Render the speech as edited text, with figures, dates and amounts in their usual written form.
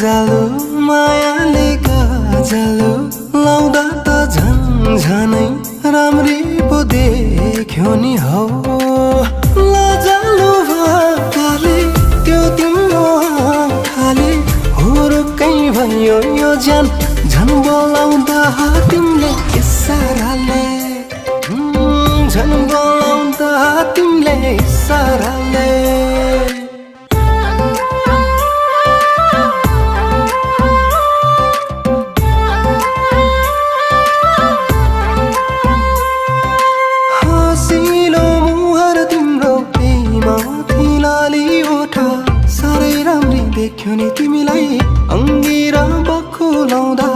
उज्यालो मायाले गाजालो लाउँदा त झनै राम्री पो देख्यो नि हौ लजालु भएकाले त्यो तिम्रो आँखाले हुरुक्कै भयो यो ज्यान झन् बोलाउँदा तिमीले इसाराले झन् बोलाउँदा तिमीले इसाराले हसिलो मुहार तिम्रो माथि लाली ओठा साह्रै राम्री देख्यो नि तिमीलाई अङ्गी र बक्खु लाउँदा